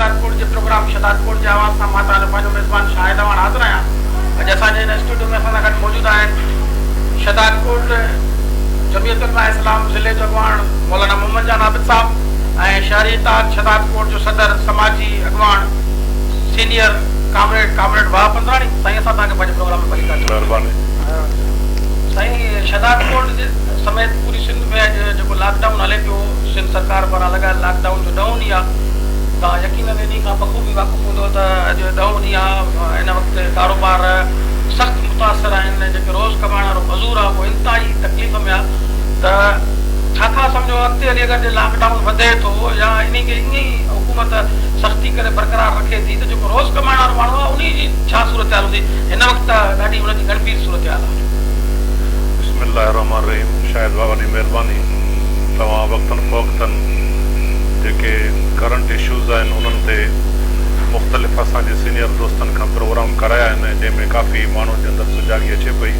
شھدادڪوٽ جي پروگرام شھدادڪوٽ جي آواز سان مان توهان جو پنهنجو ميزبان شاهد اعواڻ حاضر آهيان. اڄ اسان جي هن اسٽوڊيو ۾ اسان سان گڏ موجود آهن شھدادڪوٽ جمعيت علماء اسلام ضلعي جو اڳواڻ مولانا محمد جان عابد صاحب ۽ شهري اتحاد شھدادڪوٽ جو صدر سماجي اڳواڻ senior comrade comrade Wahab Pandrani. سائين اسان توهان کي پنهنجي پروگرام ۾ ڀليڪار چئون ٿا. مهرباني. سائين شھدادڪوٽ سميت پوري سنڌ ۾ اڄ جيڪو لاڪ ڊائون هلي پيو سنڌ سرڪار پاران لڳايل لاڪ ڊائون جو ڏهون ڏينهن آهي توهان يقينن انهي کان بخوبي واقف هوندو ته اڄ ڏهون ڏينهن آهي هن وقت ڪاروبار سخت متاثر آهن جيڪي روز ڪمائڻ وارو مزور آهي اهو انتهائي تڪليف ۾ آهي ته ڇا ٿا سمجهو اڳتي هلي اگر جي لاڪ ڊائون وڌي ٿو يا انهي کي ائين ئي حڪومت سختي ڪري برقرار رکي ٿي ته جيڪو روز ڪمائڻ وارو ماڻهو آهي انهي جي ڇا صورتحال هوندي هن وقت ته ڏاڍي ان جي ڳڻپير صورتحال آهي. بسم الله الرحمٰن الرحيم شاهد ڀاء وڏي مهرباني توهان وقتن فوقتن جيڪي ڪرنٽ اشوز آهن انهن تي مختلف اسان جي سينيئر دوستن کان پروگرام ڪرايا آهن ۽ جنهن ۾ ڪافي ماڻهن جي اندر سجاڳي اچي پئي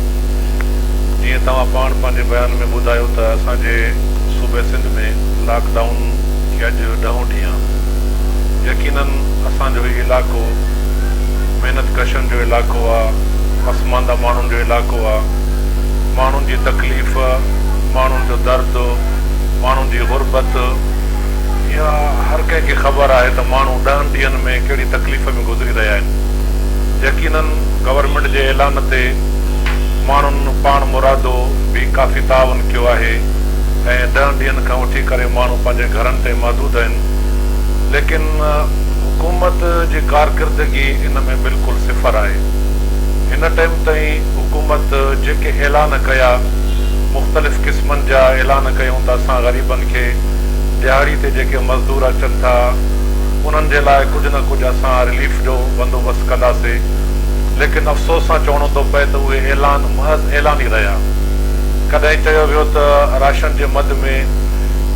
جيئن توهان پاڻ پنهنجي بيان ۾ ٻڌايو ته اسان جي صوبي سنڌ ۾ لاڪ ڊائون کي اڄ ڏهون ڏينهن آهي يقينن اسان جو هي علائقو محنت ڪشن جو علائقو آهي پسمانده ماڻهن جو علائقو آهي ماڻهن جي تڪليف، ماڻهن جو درد، ماڻهن جي غربت اها هر ڪنهن کي خبر آهي ته ماڻهو ڏهن ڏينهن ۾ ڪهڙي تڪليف ۾ گذري رهيا آهن. يقينن گورنمينٽ جي اعلان تي ماڻهن پاڻ مرادو به ڪافي تعاون ڪيو آهي ۽ ڏهن ڏينهن کان وٺي ڪري ماڻهو پنهنجي گهرن تائين محدود آهن ليڪن حڪومت جي ڪارڪردگي ان ۾ بلڪل صفر آهي. هن ٽائيم تائين حڪومت جيڪي اعلان ڪيا مختلف قسمن جا اعلان ڪيون ته اسان غريبن کي ڏهاڙي تي جيڪي مزدور اچن ٿا انهن جي لاء ڪجهه نه ڪجهه اسان رليف جو بندوبست ڪنداسي ليڪن افسوس سان چوڻو ٿو پئي ته اهي اعلان محض اعلان ئي رهيا ڪڏهن چيو ويو ته راشن جي مد ۾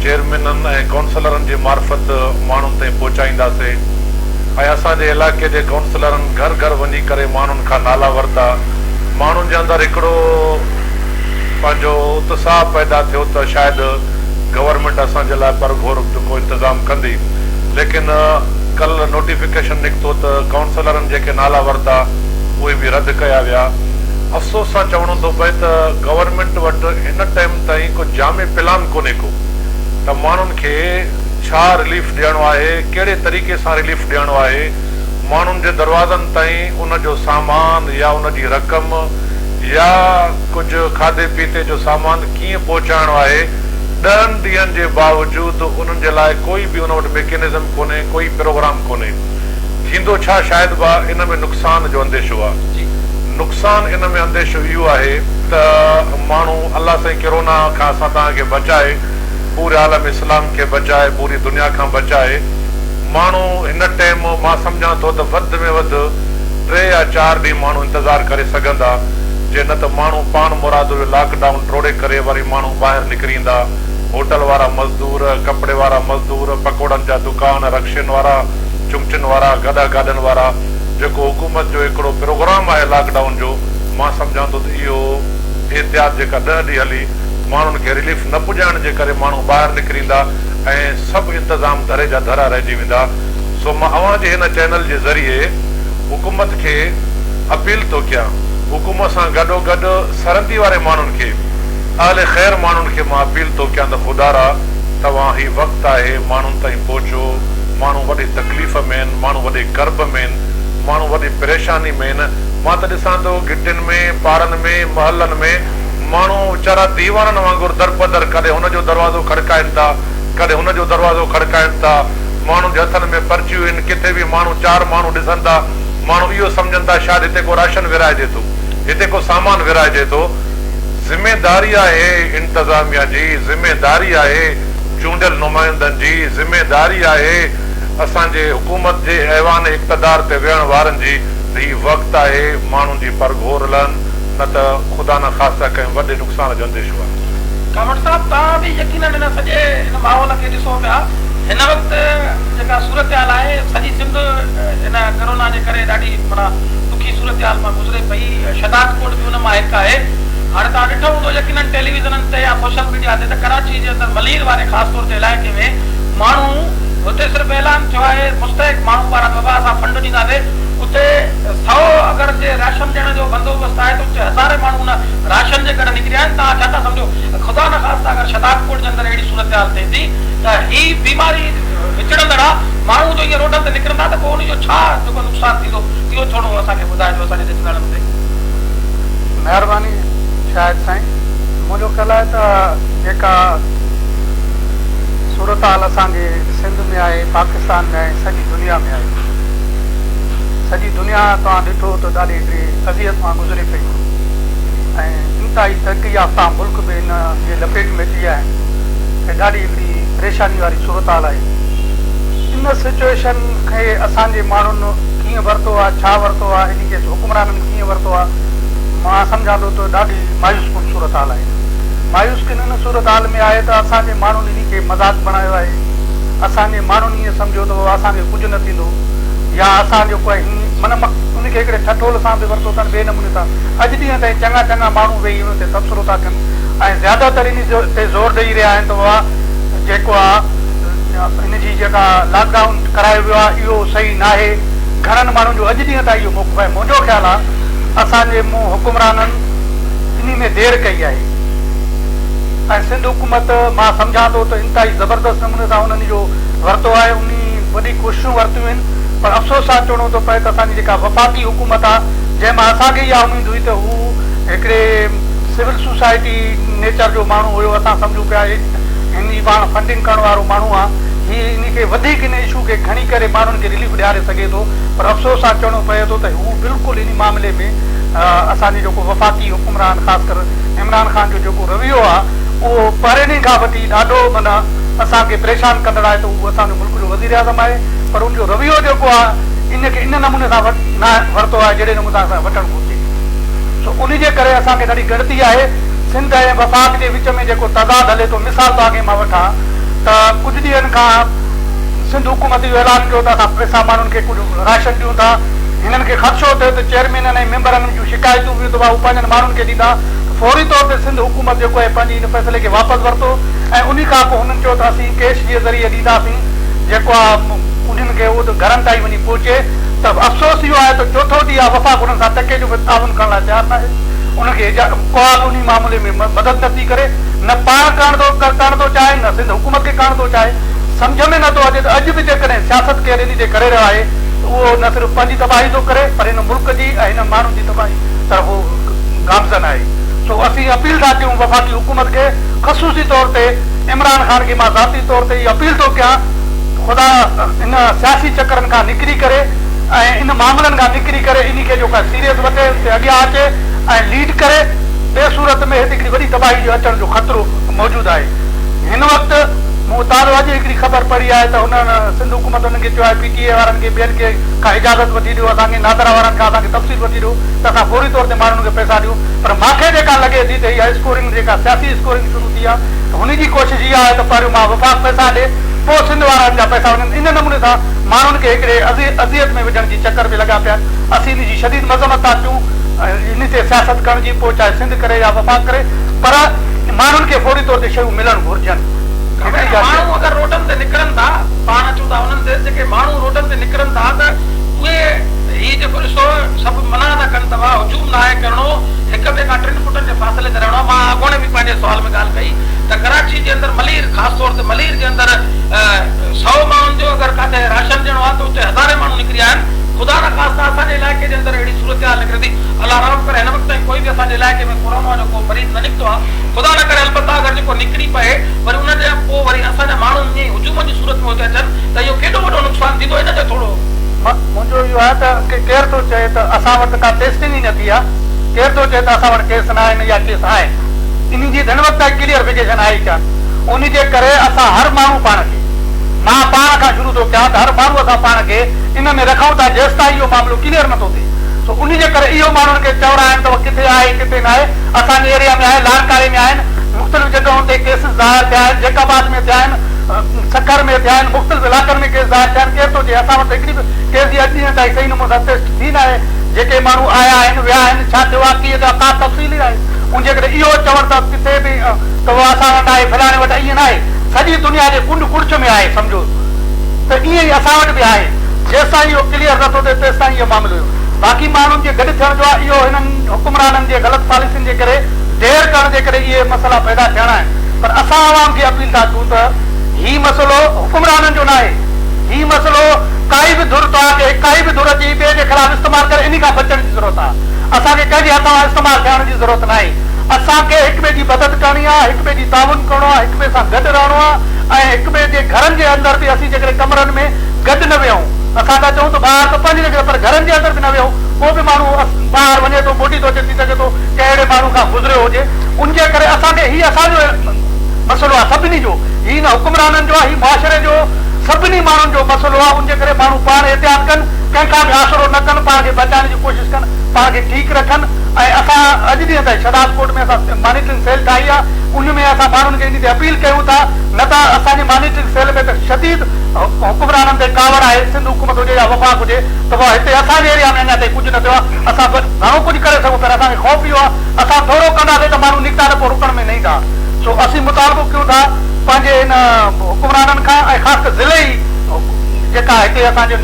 چيئرمينن ۽ ڪائونسلرن جي معرفت ماڻهن تائين پهچائينداسي ۽ اسان جي علائقي جي ڪائونسلرن گهر گهر وڃي ڪري ماڻهن کان نالا ورتا، ماڻهن جي اندر هڪڙو پنهنجو اتساهه پيدا ٿيو ته شايد گورنمينٽ اسان جي لاء پرگهور جو ڪو انتظام ڪندي، ليڪن ڪلهه نوٽيفڪيشن نڪتو ته ڪائونسلرن جيڪي نالا ورتا اهي به رد ڪيا ويا. افسوس سان چوڻو ٿو پئي ته گورنمينٽ وٽ هن ٽائيم تائين ڪو جامع پلان ڪونهي ڪو ته ماڻهن کي ڇا رليف ڏيڻو آهي، ڪهڙي طريقي سان رليف ڏيڻو آهي، ماڻهن جي دروازن تائين ان جو سامان يا ان جي رقم يا ڪجهه کاڌي پيتي جو سامان ڪيئن پهچائڻو آهي، ڏهن ڏينهن جي باوجود انهن جي لاء ڪوئي به ان وٽ ميڪينزم ڪونهي، ڪوئي پروگرام ڪونهي. ٿيندو ڇا شايد با ان ۾ نقصان جو انديشو آ. نقصان ان ۾ انديشو اهو آهي ته ماڻهو الله سائين ڪرونا کان اسان توهان کي بچائي، پوري عالم اسلام کي بچائي پوري دنيا کان بچائي ماڻهو هن ٽيم مان سمجهان ٿو ته وڌ ۾ وڌ ٽي يا چار ڏينهن ماڻهو انتظار ڪري سگهندا جي نه ته ماڻهو پاڻ مرادو اهو لاڪ ڊائون ٽوڙي ڪري وري ماڻهو ٻاهر نڪري ايندا هوٽل وارا مزدور ڪپڙي وارا مزدور پڪوڙن جا دڪان رڪشين وارا چمچن وارا گڏهه گاڏن وارا جيڪو حڪومت جو هڪڙو پروگرام آهي لاڪ ڊائون جو مان سمجهان ٿو ته اهو احتياط جيڪا ڏهه ڏينهن هلي ماڻهن کي رليف نه پڄائڻ جي ڪري ماڻهو ٻاهر نڪري ايندا ۽ سڀ انتظام ڌري جا ڌرا رهجي ويندا سو مان اوهان جي هن چينل جي ذريعي حڪومت کي اپيل ٿو ڪيان حڪومت سان گڏوگڏ سرندي واري ماڻهن کي اهل خير ماڻهن کي مان اپيل ٿو ڪيان ته خدارا توهان هي وقت آهي ماڻهن تائين پهچو ماڻهو وڏي تڪليف ۾ آهن ماڻهو وڏي ڪرب ۾ آهن ماڻهو وڏي پريشاني ۾ آهن مان ته ڏسان ٿو گهٽين ۾ پاڙن ۾ محلن ۾ ماڻهو ويچارا ديوانن وانگر درپدر ڪڏهن هن جو دروازو کڙڪائين ٿا، ڪڏهن هن جو دروازو کڙڪائين ٿا. ماڻهن جي هٿن ۾ پرچيون آهن، ڪٿي به ماڻهو چار ماڻهو ڏسن ٿا، ماڻهو اهو سمجهن ٿا شايد هتي ڪو راشن ورهائجي ٿو، هتي ڪو سامان ورهائجي ٿو. ذميداري آهي انتظاميا جي، ذميداري آهي چونڊيل نمائندن جي، ذميداري آهي اسان جي حڪومت جي ايوان اقتدار تي ويهڻ وارن جي ته هي وقت آهي ماڻهن جي پرگهور لهن. نه ته خدا نه خواسته ڪنهن وڏي نقصان جو انديشو آهي. ڪامريڊ صاحب توهان به يقينن هن سڄي هن ماحول کي ڏسو پيا هن وقت جيڪا صورتحال آهي سڄي سنڌ هن ڪرونا جي ڪري ڏاڍي معنيٰ ڏکي صورتحال مان گذري پئي شھدادڪوٽ به ان مان هڪ آهي هاڻي توهان ڏٺو هوندو يقينن ٽيليويزنن تي يا سوشل ميڊيا تي ته ڪراچي جي اندر ملير واري خاص طور تي علائقي ۾ ماڻهو هتي صرف اعلان ٿيو آهي مستحق ماڻهو پاران ته بابا اسان فنڊ ڏينداسين اتي سئو اگر جي راشن ڏيڻ جو بندوبست آهي ته اتي هزارين ماڻهو ان راشن جي ڪري نڪري آيا آهن توهان ڇا ٿا سمجهو خدا نخواسته اگر شهدادڪوٽ جي اندر اهڙي صورتحال ٿئي ٿي ته هي بيماري وچڙندڙ آ ماڻهو جو ائين روڊن تي نڪرندا ته پوء ان جو ڇا جيڪو نقصان ٿيندو اهو ٿورو اسان کي ٻڌائجو اسان جي ڏسندڙن تي. مهرباني شاهد سائين منهنجو خيال آهي ته جيڪا صورتحال اسان جي سنڌ ۾ آهي پاڪستان ۾ آهي سڄي دنيا ۾ آهي سڄي دنيا توهان ڏٺو ته ڏاڍي هڪڙي اذيت مان گذري پئي ۽ انتهائي ترقي يافته ملڪ به ان جي لپيٽ ۾ اچي ويا آهن ۽ ڏاڍي هڪڙي پريشاني واري صورتحال آهي. ان سچوئيشن کي اسان جي ماڻهن ڪيئن ورتو آهي، ڇا ورتو آهي، ان کي حڪمرانن ڪيئن ورتو آهي، مان سمجهان ٿو ته ڏاڍي مايوس ڪن صورتحال آهي. مايوس ڪن ان صورتحال ۾ آهي ته اسان جي ماڻهن ان کي مذاق بڻايو آهي. اسان جي ماڻهن ائين سمجهيو ته بابا اسان کي ڪجهه نه ٿيندو يا اسان جو ڪو هي معنيٰ ان کي هڪڙي ٺٺول سان به ورتو اٿن ٻئي نموني سان اڄ ڏينهن تائين چڱا چڱا ماڻهو ويهي ان تي تبصرو ٿا ڪن ۽ زياده تر ان تي زور ڏئي رهيا آهن ته بابا جيڪو آ ان جي جيڪا لاڪ ڊائون ڪرايو ويو آ اهو صحيح ناهي گهڻن ماڻهن جو اڄ ڏينهن تائين اهو موقف آهي منهنجو خيال آ اسان جي مون حڪمرانن انهي ۾ دير ڪئي آهي ۽ سنڌ حڪومت مان سمجهان ٿو ته انتهائي زبردست نموني سان انهن اهو ورتو آهي انهي وڏي ڪوششون ورتيون آهن پر افسوس سان چوڻو ٿو پئي ته اسان جي جيڪا وفاقي حڪومت آ جنهن مان اسان کي اها اميد هئي ته هو هڪڙي سول سوسائٽي نيچر جو ماڻهو هيو اسان سمجهون پيا هن جي پاڻ فنڊنگ ڪرڻ وارو ماڻهو آ هي انهي کي وڌيڪ ان اشو کي کڻي ڪري ماڻهن کي رليف ڏياري سگهي ٿو پر افسوس سان چوڻو پئي ٿو ته هو بلڪل انهي معاملي ۾ اسان جي جيڪو وفاقي حڪمران خاص ڪر عمران خان جو جيڪو رويو آ اهو پهرين ڏينهن کان وٺي ڏاڍو معنيٰ اسان کي پريشان ڪندڙ آهي ته هو اسان جو ملڪ جو وزيراعظم آهي پر ان جو رويو جيڪو آ ان کي ان نموني سان نه ورتو آهي جهڙي نموني سان اسان کي وٺڻ گهرجي. سو انهي جي ڪري اسان کي ڏاڍي ڳڻتي آهي. سنڌ ۽ وفاق جي وچ ۾ جيڪو تضاد هلي ٿو مثال توهان کي مان وٺان ته ڪجهه ڏينهن کان سنڌ حڪومت اهو اعلان ڪيو ته اسان پئسا ماڻهن کي ڪجهه راشن ڏيون ٿا هنن کي خدشو ٿيو ته چيئرمينن ۽ ميمبرن جون شڪايتون به ته هو پنهنجن ماڻهن کي ڏيندا ته فوري طور تي سنڌ حڪومت جيڪو آهي پنهنجي ان فيصلي کي واپس ورتو ۽ انهي کان پوء هنن چيو ته اسين ڪيش جي ذريعي ڏينداسين جيڪو آهي انهن کي اهو ته گهرن تائين وڃي پهچي ته افسوس اهو آهي ته چوٿون ڏينهن آهي وفاق انهن سان ٽڪي جو به تعاون ڪرڻ لاء تيار ناهي انهن کي ڪا به انهي معاملي ۾ مدد نه ٿي ڪري نه پاڻ ڪرڻ ٿو ڪرڻ ٿو چاهي نه سنڌ حڪومت کي ڪرڻ ٿو چاهي سمجهه ۾ نه ٿو اچي ته اڄ به جيڪڏهن سياست ڪير انهي تي ڪري رهيو آهي ته اهو نه صرف پنهنجي تباهي ٿو ڪري پر هن ملڪ جي ۽ هنن ماڻهن جي تباهي طرف هو گامزن آهي سو اسين اپيل ٿا ڪيون وفاقي حڪومت کي خصوصي طور تي عمران خان کي مان ذاتي طور تي اهو اپيل ٿو ڪيان خدا ان سياسي چڪرن کان نڪري ڪري ۽ ان معاملن کان نڪري ڪري انهي کي جيڪو آهي سيريس وٺي ان تي اڳيان اچي ۽ ليڊ ڪري ٻي صورت ۾ هتي هڪڙي وڏي تباهي جو اچڻ جو خطرو موجود آهي هن وقت مون تازو اڄ هڪڙي خبر پڙهي آهي ته هنن سنڌ حڪومت انهن کي چيو آهي پي ٽي اي وارن کي ٻين کي کان اجازت وٺي ڏيو اسان کي نادرا وارن کان اسان کي تفصيل وٺي ڏيو ته اسان فوري طور تي ماڻهن کي پئسا ڏيون پر مان کي جيڪا لڳي ٿي ته اها اسڪورنگ جيڪا سياسي اسڪورنگ شروع ٿي آهي ته هن جي ڪوشش اها آهي ته پهريون مان وفاق پئسا ڏي پوء سنڌ وارن جا پئسا وڃن ان نموني سان ماڻهن کي هڪڙي اذيت ۾ وجهڻ جي چڪر ۾ لڳا پيا آهن اسين ان جي شديد مذمت ٿا ڪيون ان تي سياست ڪرڻ جي پوء چاهي سنڌ ڪري يا وفاق ڪري پر ماڻهن کي فوري طور تي شيون ملڻ گهرجن هڪڙي ڳالهه ماڻهو اگر روڊن تي نڪرن ٿا پاڻ اچون ٿا انهن تي جيڪي ماڻهو روڊن تي نڪرن ٿا ته اهي هي جيڪو ڏسو سڀ منع ٿا ڪن ته واهه هجوم ناهي ڪرڻو هڪ ٻئي کان ٽن فٽن جي فاصلي تي رهڻو آهي مان اڳوڻي به پنهنجي سوال ۾ ڳالهه ڪئي ته ڪراچي جي اندر ملير خاص طور تي ملير جي اندر سئو ماڻهن جو اگر ڪاٿي راشن ڏيڻو آهي ته اتي هزارين ماڻهو نڪري آيا آهن خدا نخواسته اسان جي علائقي جي اندر اهڙي صورتحال نڪري ٿي الله رحم ڪري هن وقت تائين ڪوئي به اسان جي علائقي ۾ ڪورونا جو ڪو مريض نه نڪتو آهي خدا نه ڪري البته اگر جيڪو نڪري پئي وري ان جا پوء وري اسان جا ماڻهو ائين ئي هجوم جي صورت ۾ اتي اچن ته اهو ڪيڏو وڏو نقصان ٿيندو ان تي ٿورو. منهنجو اهو آهي ته ڪير ٿو چئي ته اسان وٽ ڪا ٽيسٽنگ ئي نه ٿي آهي ڪير ٿو چئي ته اسان وٽ ڪيس نه آهن يا ڪيس آهن. انهي جي ته هن وقت تائين ڪليئر فڪيشن آئي ڪانه. انهي جي ڪري اسان هر ماڻهو پاڻ کي، مان پاڻ کان شروع ٿو ڪيان ته هر ماڻهو اسان پاڻ کي ان ۾ رکون ٿا جيستائين اهو معاملو ڪليئر نٿو ٿئي. سو انهي جي ڪري اهو ماڻهن کي چورائڻ ته اهو ڪٿي آهي ڪٿي ناهي، اسان جي ايريا ۾ آهي، لاڙڪاڻي ۾ آهن، مختلف جڳهن تي ڪيسز ظاهر ٿيا آهن، جيڪب آباد ۾ ٿيا آهن، سکر ۾ ٿيا آهن، مختلف علائقن ۾ ڪيس ظاهر ٿيا آهن، ڪير ٿو چئي اسان وٽ هڪڙي به ڪيس جي اڄ ڏينهن تائين صحيح نموني سان ٽيسٽ ٿي ناهي، جيڪي ماڻهو آيا آهن ويا آهن ڇا ٿيو آهي ڪيئن ٿيو آهي ڪا تفصيل ئي ناهي. ان جي ڪري اهو چوڻ ته ڪٿي به ته اهو اسان وٽ آهي فلاڻي وٽ ائين ناهي سڄي دنيا جي ڪنڊ ڪڙڇ ۾ آهي سمجهو ته ائين ئي اسان وٽ به آهي. جيستائين اهو ڪليئر نه ٿو ٿئي تيستائين اهو معاملو اهو باقي ماڻهن جي گڏ ٿيڻ جو آهي اهو هنن حڪمرانن جي غلط پاليسين جي ڪري دير ڪرڻ جي ڪري اهي مسئلا پيدا ٿيڻا آهن پر اسان عوام کي اپيل ٿا ڪيون ته هي مسئلو حڪمرانن جو ناهي هي مسئلو ڪائي به ڌر توهان کي ڪائي به ڌر اچي ٻئي جي خلاف استعمال ڪري انهي کان بچڻ جي ضرورت آهي اسان کي ڪنهن جي هٿان استعمال ٿيڻ جي ضرورت ناهي اسان کي هڪ ٻئي جي مدد ڪرڻي آهي هڪ ٻئي جي تعاون ڪرڻو آهي هڪ ٻئي سان گڏ رهڻو آهي ۽ هڪ ٻئي جي گهرن جي اندر به اسين جيڪڏهن ڪمرن ۾ گڏ نه ويهون اسان ٿا چئون ته ٻاهر ته پنهنجي جڳهه پر گهرن جي اندر به نه ويهون ڪو به ماڻهو ٻاهر وڃي ٿو موٽي ٿو اچي ٿي سگهي ٿو ڪنهن اهڙي ماڻهو کان گذريو هجي ان جي ڪري اسان کي هي اسان جو مسئلو آهي سڀني جو هي نه حڪمرانن جو آهي هي معاشري جو سڀني ماڻهن جو مسئلو آهي ان جي ڪري ماڻهو پاڻ احتياط ڪن ڪنهن کان به آسرو نه ڪن پاڻ کي بچائڻ جي ڪوشش ڪن پاڻ کي ٺيڪ رکن ۽ اسان اڄ ڏينهن تائين شهدادڪوٽ ۾ اسان مانيٽرنگ سيل ٺاهي آهي ان ۾ اسان ماڻهن کي انهي تي اپيل ڪيون ٿا نه ته اسان جي مانيٽرنگ سيل ۾ ته شديد حڪمرانن تي ڪاوڙ آهي سنڌ حڪومت هجي يا وفاق هجي ته اها هتي اسان جي ايريا ۾ اڃا تائين ڪجهه نه ٿيو آهي اسان به گهڻو ڪجهه ڪري سگهون پر اسان کي خوف اهو آهي اسان ٿورو ڪنداسين ته ماڻهو نڪتا ته پوء رڪڻ ۾ نه ايندا سو اسين مطالبو ڪيون ٿا پنهنجي ان حڪمرانن کان ۽ خاص ڪري ضلعي جيڪا هتي اسان جو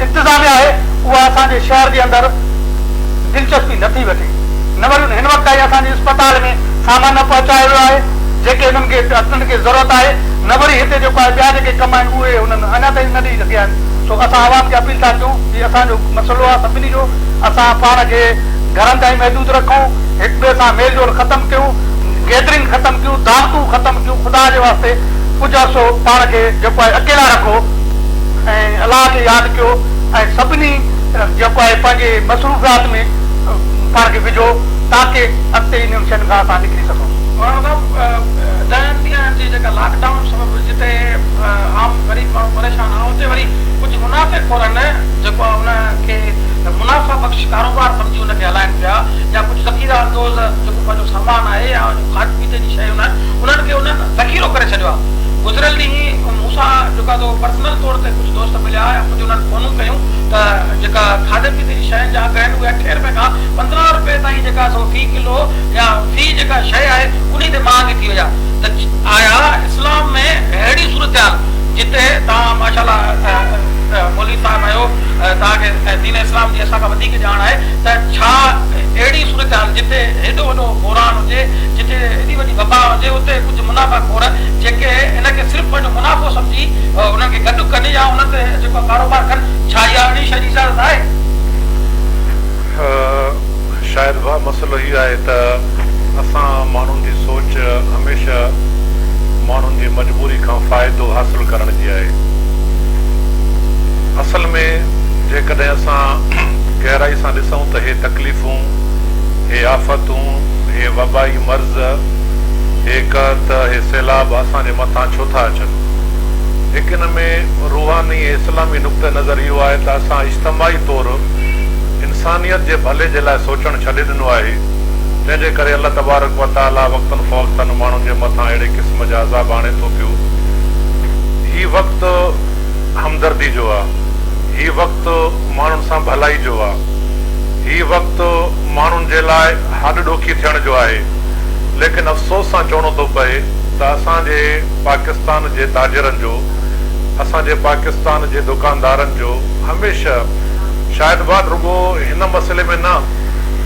انتظاميا آهي اها اسان جي شهر جي اندر دلچسپي نه ٿي وٺي نه وري هن وقت تائين اسان جي اسپتال ۾ سامان نه پهچايو ويو آهي جيڪي انهن کي انهن کي ضرورت آهي نه وري هتي جيڪو آهي ٻيا جيڪي ڪم آهن اهي انهن اڃا تائين نه ڏئي سگهيا آهن سو اسان عوام کي اپيل ٿا ڪيون هي اسان جو مسئلو آهي سڀني جو اسان پاڻ کي گهرن تائين محدود رکون هڪ ٻئي سان ميل جول ختم ڪيون گيدرنگ ختم ڪيون دعوتون ختم ڪيون خدا جي واسطي ڪجهه عرصو پاڻ کي جيڪو آهي اڪيلا رکو ۽ الله کي ياد ڪيو ۽ سڀني جيڪو آهي پنهنجي مصروفيات ۾ پاڻ کي وجهو تاڪه اڳتي انهن شين کان اسان نڪري سگهون. مولانا صاحب ڏهن ڏينهن جي جيڪا لاڪ ڊائون سبب جتي عام غريب ماڻهو پريشان آهي اتي وري ڪجهه منافعي خورن جيڪو آهي ان کي منافع بخش ڪاروبار سمجهي ان کي هلائن پيا يا ڪجهه ذخيره اندوز جيڪو پنهنجو سامان آهي يا کاڌ پيتي جي شيون آهن انهن کي انهن ذخيرو ڪري ڇڏيو آهي گذريل ڏينهن مون سان جيڪو آهي سو پرسنل طور تي ڪجهه دوست مليا ۽ ڪجهه انهن فونون ڪيون ته جيڪا کاڌي پيتي جي شين جا اگهه آهن اهي اٺين رپئي کان 15 رپئي تائين جيڪا سو في ڪلو يا في جيڪا شيء آهي انهي تي مهانگي ٿي وئي آهي ته آيا اسلام ۾ اهڙي صورتحال جتي توهان ماشاء الله مولوي صاحب آهيو توهان کي دين اسلام جي اسان کان وڌيڪ ڄاڻ آهي ته ڇا اهڙي صورتحال جتي هيڏو وڏو بحران هجي جتي ايڏي وڏي وبا هجي اتي ڪجهه منافع خور جيڪي ان کي صرف پنهنجو منافعو سمجهي انهن کي گڏ ڪن يا انهن تي جيڪو ڪاروبار ڪن ڇا اها اهڙي شيء جي اجازت آهي؟ شايد ڀاء مسئلو هي آهي ته اسان ماڻهن جي سوچ هميشه ماڻهن جي مجبوري کان فائدو حاصل ڪرڻ جي آهي. اصل ۾ جيڪڏهن اسان گهرائي سان ڏسون ته هي تڪليفون، هي آفتون، هي وبائي مرض، هي قحط، هي سيلاب اسان جي مٿان ڇو ٿا اچن؟ هڪ ان ۾ روحاني ۽ اسلامي نقطه نظر اهو آهي ته اسان اجتماعي طور انسانيت جي ڀلي جي لاء سوچڻ ڇڏي ڏنو آهي، جنهن جي ڪري الله تبارڪ و تعاليٰ وقتاً فوقتاً ماڻهن جي مٿان اهڙي قسم جا عذاب آڻي ٿو پيو. هي وقت همدردي جو آ. هي وقت ماڻهن سان ڀلائي جو آ. هي وقت ماڻهن جي لاء هڏ ڏوکي ٿيڻ جو آهي. ليڪن افسوس سان چوڻو ٿو پئي ته اسان جي پاڪستان جي تاجرن جو، اسان جي پاڪستان جي دڪاندارن جو هميشه شايد بعد رڳو هن مسئلي ۾ نه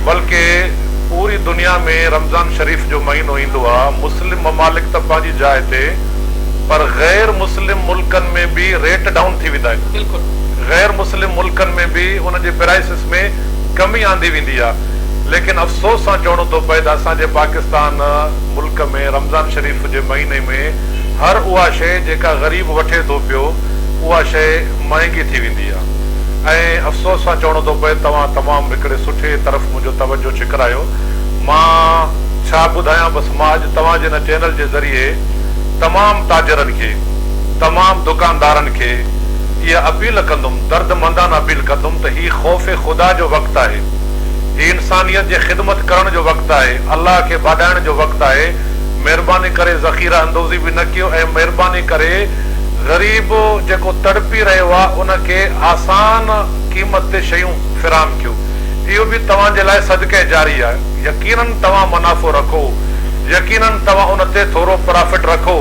بلڪه پوري دنيا ۾ رمضان شريف جو مهينو ايندو آ مسلم ممالڪ ته پنهنجي جاء تي پر غير مسلم ملڪن ۾ به ريٽ ڊائون ٿي ويندا آهن غير مسلم ملڪن ۾ به انهن جي پرائسز ۾ ڪمي آندي ويندي آ ليڪن افسوس سان چوڻو ٿو پئي ته اسان جي پاڪستان ملڪ ۾ رمضان شريف جي مهيني ۾ هر اها شيء جيڪا غريب وٺي ٿو پيو اها شيء مهنگي ٿي ويندي آ. ۽ افسوس سان چوڻو ٿو پئي توهان تمام هڪڙي سٺي طرف منهنجو توجه ڇڪرايو مان ڇا ٻڌايان بس مان اڄ توهان جي هن چينل جي ذريعي تمام تاجرن کي تمام دڪاندارن کي اها اپيل ڪندم درد مندانه اپيل ڪندم ته هي خوف خدا جو وقت آهي هي انسانيت جي خدمت ڪرڻ جو وقت آهي الله کي ٻاڏائڻ جو وقت آهي مهرباني ڪري ذخيره اندوزي به نه ڪيو ۽ مهرباني ڪري غريب جيڪو تڙپي رهيو آ ان کي آسان قيمت تي شيون فراهم ڪيو اهو به توهان جي لاء صدقه جاريه آ يقينن توهان منافعو رکو يقينن توهان ان تي ٿورو پرافٽ رکو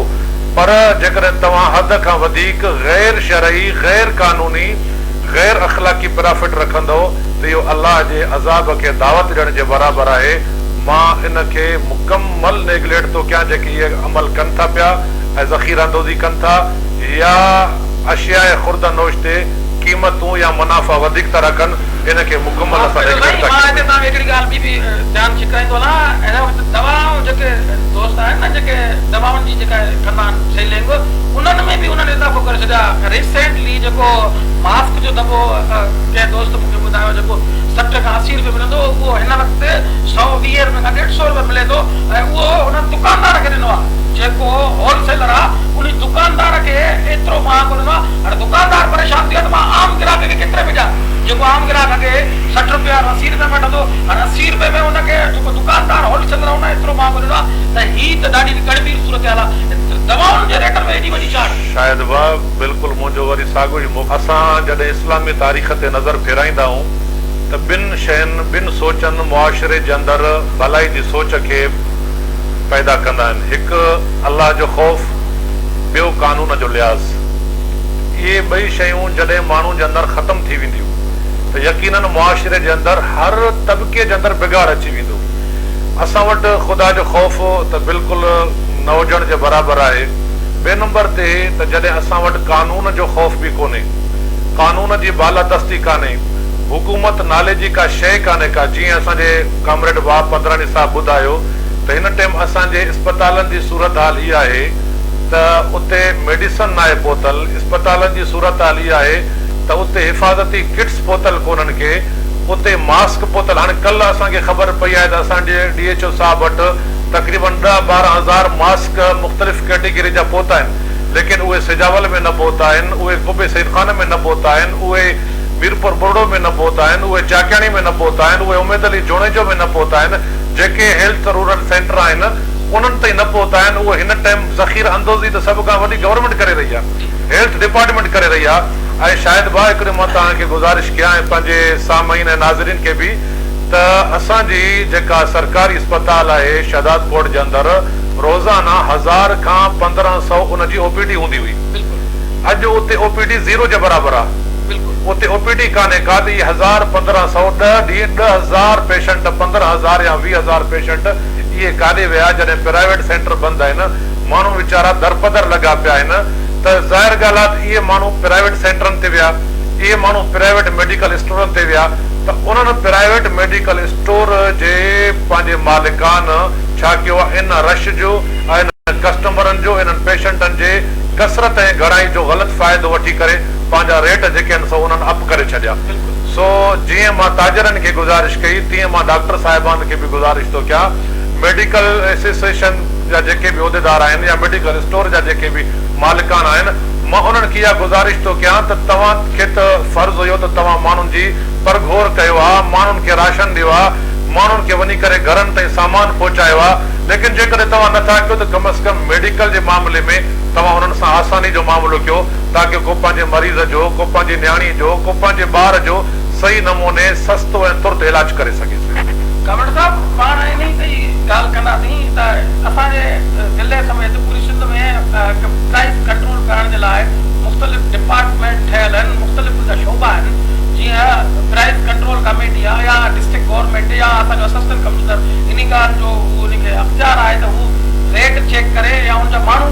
پر جيڪڏهن توهان حد کان وڌيڪ غير شرعي، غير قانوني، غير اخلاقي پرافٽ رکندؤ ته اهو الله جي عذاب کي دعوت ڏيڻ جي برابر آهي. مان ان کي مڪمل نيگليٽ ٿو ڪيان جيڪي اهي عمل ڪن ٿا پيا ۽ ذخيره اندوزي ڪن ٿا يا اشياء خرده نوش تي قيمتون يا منافع وڌيڪ ٿا رکن ان کي مڪمل معاف اسان ڪجو نيگليٽ سائين ٿا مان ڪيون هتي پيا. توهان کي هڪڙي ڳالهه ٻي به ڌيان ڇڪرائيندو هلان هن وقت دوائون جيڪي دوست آهن نه جيڪي دوائن جي جيڪا ڪندا آهن سيلنگ انهن ۾ به انهن اضافو ڪري ڇڏيو آهي ريسينٽلي جيڪو ماسڪ جو دٻو ڪنهن دوست مون کي ٻڌايو جيڪو 60 کان 80 روپيه ملندو هو اهو هن وقت 120 روپيه کان 150 روپيه ملي ٿو ۽ اهو انهن دڪاندار کي ڏنو آهي جيڪو هول سيلر آهي انهي دڪاندار کي ايترو مهانگو ڏنو آهي هاڻي دڪاندار پريشان ٿي ويو آهي ته مان عام گراهڪ کي ڪيتري ۾ ڏيان جيڪو عام گراهڪ اڳي 60 روپيا 80 روپيه ۾ وٺندو هاڻي 80 روپيه ۾ ان کي جيڪو دڪاندار هول سيلر آهي ان ايترو مهانگو ڏنو آهي ته هي ته ڏاڍي ڳڻبير صورتحال آهي دوائن جي ريٽن ۾ ايڏي وڏي چاڙهه. شايد واهه بلڪل منهنجو وري ساڳيو ئي موقف. اسان جڏهن اسلامي تاريخ تي نظر ڦيرائيندا آهيون ته ٻن شين، ٻن سوچن معاشري جي اندر ڀلائي جي سوچ کي پيدا ڪندا آهن، هڪ الله جو خوف، ٻيو قانون جو لحاظ. اهي ٻئي شيون جڏهن ماڻهو جي اندر ختم ٿي وينديون ته يقيناً معاشري جي اندر هر طبقي جي اندر بگاڙ اچي ويندو. اسان وٽ خدا جو خوف ته بلڪل نه هجڻ جي برابر آهي. ٻئي نمبر تي ته جڏهن اسان وٽ قانون جو خوف به ڪونهي، قانون جي بالادستي ڪانهي، حڪومت نالي جي ڪا شيء ڪانهي ڪا، جيئن اسان جي ڪامريڊ وهاب پندراڻي صاحب ٻڌايو ته هن ٽيم اسان جي اسپتالن جي صورتحال هي آهي ته اتي ميڊيسن ناهي پهتل، اسپتالن جي صورتحال هي آهي ته اتي حفاظتي ڪٽس پهتل ڪونهن ڪي، اتي ماسڪ پهتل، هاڻي ڪلهه اسان کي خبر پئي آهي ته اسان جي ڊي ايڇ او صاحب وٽ تقريبن ڏهه ٻارهن هزار ماسڪ مختلف ڪيٽيگري جا پهتا آهن ليڪن اهي سجاول ۾ نه پهتا آهن، اهي قبي سعيد خان ۾ نه پهتا آهن، اهي ميرپور ٻرڙو ۾ نه پهتا آهن، اهي چاڪياڻي ۾ نه پهتا آهن، اهي اميد علي جوڻيجو ۾ نه پهتا آهن، جيڪي هيلٿ رورل سينٽر آهن انهن تائين نه پهتا آهن، اهي هن ٽائيم ذخيره اندوزي ته سڀ کان وڏي گورنمينٽ ڪري رهي آهي، هيلٿ ڊپارٽمينٽ ڪري رهي آهي ۽ شاهد ڀاء هڪڙي مان توهان کي گذارش ڪيان ۽ پنهنجي سامعين ۽ ناظرين کي به ته اسان جي جيڪا سرڪاري اسپتال آهي شهدادڪوٽ جي اندر روزانه هزار کان 1500 ان جي او پي ڊي هوندي هئي اڄ اتي او پي ڊي زيرو جي برابر آهي اتي او پي ڊي ڪانهي ڪا ته اهي هزار 1500 ڏهه ڏينهن 10,000 پيشنٽ 15,000 يا 20,000 پيشنٽ اهي ڪاڏي ويا جڏهن پرائيويٽ سينٽر بند آهن ماڻهو ويچارا درپدر لڳا پيا آهن ته ظاهر ڳالهه آهي ته اهي ماڻهو پرائيويٽ سينٽرن تي ويا اهي ماڻهو پرائيويٽ ميڊيڪل اسٽورن تي ويا ته انهن پرائيويٽ ميڊيڪل اسٽور جي پنهنجي مالڪان ڇا ڪيو آهي ان رش جو ۽ انهن ڪسٽمرن جو انهن پيشنٽن جي ڪثرت ۽ گهڻائي جو غلط فائدو وٺي ڪري پنهنجا ريٽ جيڪي آهن سو انهن اپ ڪري ڇڏيا سو جيئن مان تاجرن کي گذارش ڪئي تيئن مان ڊاڪٽر صاحبان کي به گذارش ٿو ڪيان ميڊيڪل ايسوسيئيشن جا جيڪي به عهديدار آهن يا ميڊيڪل اسٽور جا جيڪي به مالڪان آهن مان انهن کي اها گذارش ٿو ڪيان ته توهان کي ته فرض هيو ته توهان ماڻهن جي پرگهور ڪيو ها، ماڻهن کي راشن ڏيو ها، ماڻهن کي وڃي ڪري گهرن تائين سامان پهچايو ها، ليڪن جيڪڏهن توهان نه ٿا ڪيو ته ڪم از ڪم ميڊيڪل جي معاملي ۾ توهان انهن سان آساني جو معاملو ڪيو تاڪه ڪو پنهنجي مريض جو، ڪو پنهنجي نياڻي جو، ڪو پنهنجي ٻار جو صحيح نموني سستو ۽ ترت علاج ڪري سگهي. ڪامريڊ صاحب پاڻ انهي تي ئي ڳالهه ڪنداسين ته اسان جي ضلعي سميت پوري سنڌ ۾ پرائس ڪنٽرول ڪرڻ جي لاء مختلف ڊپارٽمينٽ ٺهيل آهن مختلف ان جا شعبا آهن جيئن پرائس ڪنٽرول ڪميٽي آهي يا ڊسٽرڪٽ گورنمينٽ يا اسان جو اسسٽنٽ ڪمشنر انهي ڳالهه جو هو ان کي اختيار آهي ته هو ريٽ چيڪ ڪري يا ان جا ماڻهو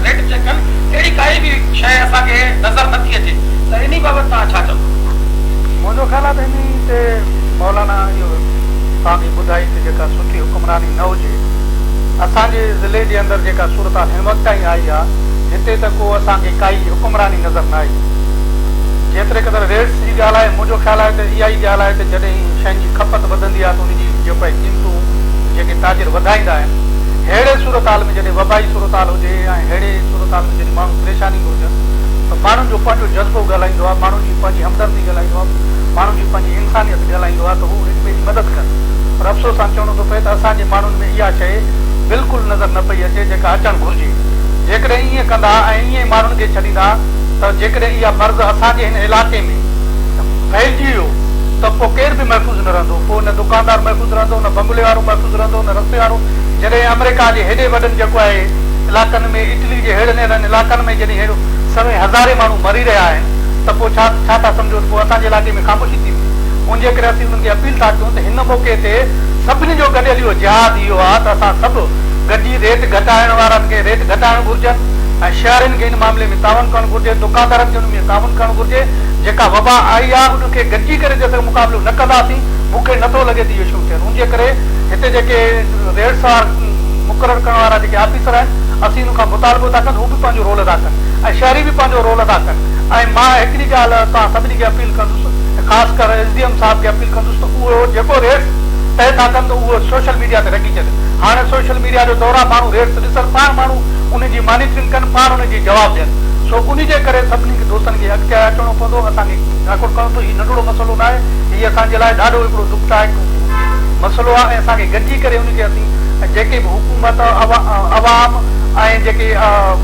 ريٽ چيڪ ڪن اهڙي ڪائي به شيء اسان کي نظر نه ٿي اچي ته انهي بابت توهان ڇا چوندو. منهنجو خيال آهي ته انهي تي مولانا اهو توهان کي ٻڌائي ته جيڪا سٺي حڪمراني نه هجي اسان جي ضلعي جي اندر جيڪا صورتحال هن وقت تائين آئي آهي هتي ته ڪو اسان کي ڪائي حڪمراني نظر نه آئي. جيتري قدر ريٽس جي ڳالهه آهي، منهنجو خيال آهي ته اها ئي ڳالهه آهي ته جڏهن شين جي کپت وڌندي آهي ته ان جي جيڪو آهي قيمتون جيڪي تاجر وڌائيندا آهن. ههڙي صورتحال ۾ جڏهن وبائي صورتحال هجي ۽ ههڙي صورتحال ۾ جڏهن ماڻهو پريشاني ۾ هجن ته ماڻهن جو پنهنجو جذبو ڳالهائيندو آهي، ماڻهن جي پنهنجي همدردي ڳالهائيندو آهي، ماڻهن جي پنهنجي انسانيت ڳالهائيندو آهي ته هو هڪ ٻئي جي مدد ڪن. پر افسوس سان چوڻو ٿو پئي ته اسان جي ماڻهن ۾ اها شيء بلڪل نظر نه پئي اچي جيڪا اچڻ گهرجي. جيڪڏهن ائين ڪندا ۽ ائين ئي ماڻهن کي ڇڏيندا ته جيڪڏهن اها مرض اسان جي هن علائقي ۾ ڦهلجي ويو ته پوء ڪير به محفوظ نه رهندو، پوء نه دڪاندار محفوظ رهندو، نه بنگلي وارو محفوظ رهندو، نه رستي وارو. جڏهن آمريڪا جي هيڏي وڏن جيڪو آهي علائقن ۾ اٽلي جي ههڙن ههڙن علائقن ۾ جڏهن ههڙو سوين هزارين ماڻهو مري رهيا آهن ته پوء ڇا ڇا ٿا سمجهو ته پوء اسان جي علائقي ۾ خاموشي ٿي ويندي. ان جي ڪري اسين انهن کي اپيل ٿا ڪيون ته هن موقعي تي سڀني جو گڏيل اهو جهاد اهو آهي ته اسان سڀ گڏجي ريٽ گهٽائڻ وارن کي ريٽ گهٽائڻ گهرجن ۽ شهرين کي ان معاملي ۾ تعاون ڪرڻ گهرجي، دڪاندارن کي ان ۾ تعاون ڪرڻ گهرجي، جيڪا وبا آئي آهي ان کي گڏجي ڪري جيستائين مقابلو نه ڪنداسين مون کي نٿو لڳي ته اهي شيون ٿين. ان جي ڪري هتي جيڪي ريٽس مقرر ڪرڻ وارا جيڪي آفيسر آهن اسين انهن کان مطالبو ٿا ڪن هو به پنهنجو رول ادا ڪن ۽ شهري به پنهنجو رول ادا ڪن ۽ مان هڪڙي ڳالهه توهان سڀني کي اپيل ڪندس ۽ خاص ڪر ايس ڊي ايم صاحب کي اپيل ڪندس ته اهو جيڪو ريٽس طئي ٿا ڪن ته اهو سوشل ميڊيا تي رکي ڇڏن هاڻي سوشل ميڊيا جو دور آهي ماڻهو ريٽس ڏسن پاڻ ماڻهو انهن جي مانيٽرنگ ڪن پاڻ انهن جي جواب ڏين سو انهي جي ڪري سڀني کي دوستن کي اڳتي اچڻو پوندو اسان کي جاکوڙ ڪرڻو پوندو هي ننڍڙو مسئلو ناهي هي اسان جي لاء ڏاڍو هڪڙو دکدائڪ مسئلو آهي ۽ اسان کي گڏجي ڪري ان کي اسين جيڪي به حڪومت عوام ۽ جيڪي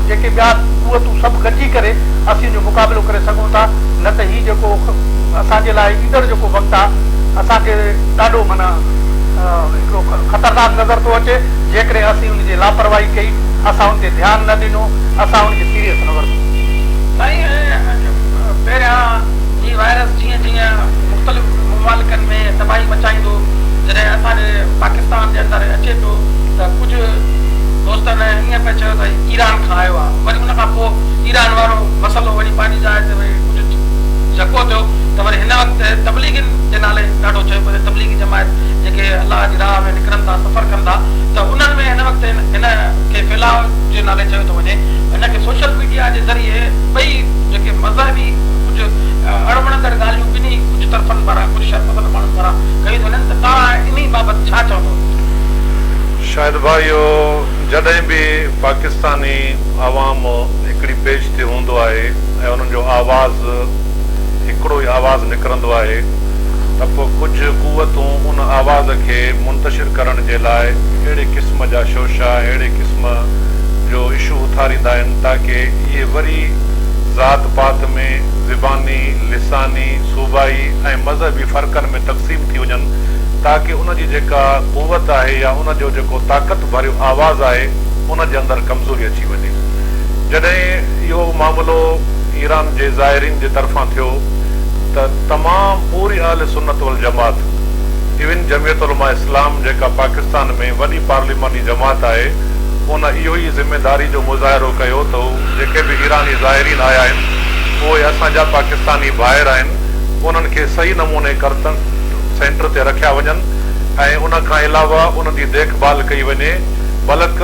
جيڪي ٻيا قوتون سڀ گڏجي ڪري اسين ان جو مقابلو ڪري سگهون ٿا نه ته هي جيڪو اسان جي لاء ايندڙ جيڪو وقت آهي اسان کي ڏاڍو معنيٰ هڪڙو خطرناڪ نظر ٿو اچي جيڪڏهن اسين ان جي لاپرواهي ڪئي اسان ان تي ڌيان نه ڏنو اسان ان کي سيريس نه ورتو. سائين پهريان هي وائرس جيئن جيئن مختلف ممالڪن ۾ تباهي مچائيندو جڏهن اسان جي پاڪستان جي اندر اچي پيو ته ڪجهه دوستن ائين پئي چيو ته ايران کان آيو آهي وري ان کان پوء ايران وارو مسئلو وري پنهنجي جاء تي وري ڪجهه جهڪو ٿيو ته وري هن وقت تبليغين جي نالي ڏاڍو چيو پيو ته تبليغي جماعت جيڪي الله جي راهه ۾ نڪرن ٿا سفر ڪن ٿا ته انهن ۾ هن وقت هن کي ڦهلاء جي نالي چيو ٿو وڃي هن کي سوشل ميڊيا جي ذريعي ٻئي جيڪي مذهبي ڪجهه اڻوڻندڙ ڳالهيون ٻنهي ڪجهه طرفن پاران ڪجهه شرپسند ماڻهن پاران ڪيون ٿيون وڃن ته توهان انهي بابت ڇا چوندو؟ شاهد ڀاء اهو جڏهن به پاڪستاني عوام هڪڙي پيج تي هوندو آهي ۽ انهن جو آواز هڪڙو ئي آواز نڪرندو آهي ته پوء ڪجهه قوتون ان آواز کي منتشر ڪرڻ جي لاء اهڙي قسم جا شوشا ۽ اهڙي قسم جو اشو اٿاريندا آهن تاڪه اهي وري ذات پات ۾ زباني، لساني، صوبائي ۽ مذهبي فرقن ۾ تقسيم ٿي وڃن تاڪه ان جي جيڪا قوت آهي يا ان جو جيڪو طاقت ڀريو آواز آهي ان جي اندر ڪمزوري اچي وڃي. جڏهن اهو معاملو ايران جي زائرين جي طرفان ٿيو ته تمام پوري اهل سنت والجماعت ايون جمعيت علماء اسلام جيڪا پاڪستان ۾ وڏي پارليماني جماعت آهي ان اهو ئي ذميداري جو مظاهرو ڪيو ته هو جيڪي به ايراني زائرين آيا آهن اهي اسان جا پاڪستاني ڀائر آهن انهن کي صحيح نموني ڪرتن سينٽر تي رکيا وڃن ۽ ان کان علاوه انهن جي ديک ڀال ڪئي وڃي بلڪ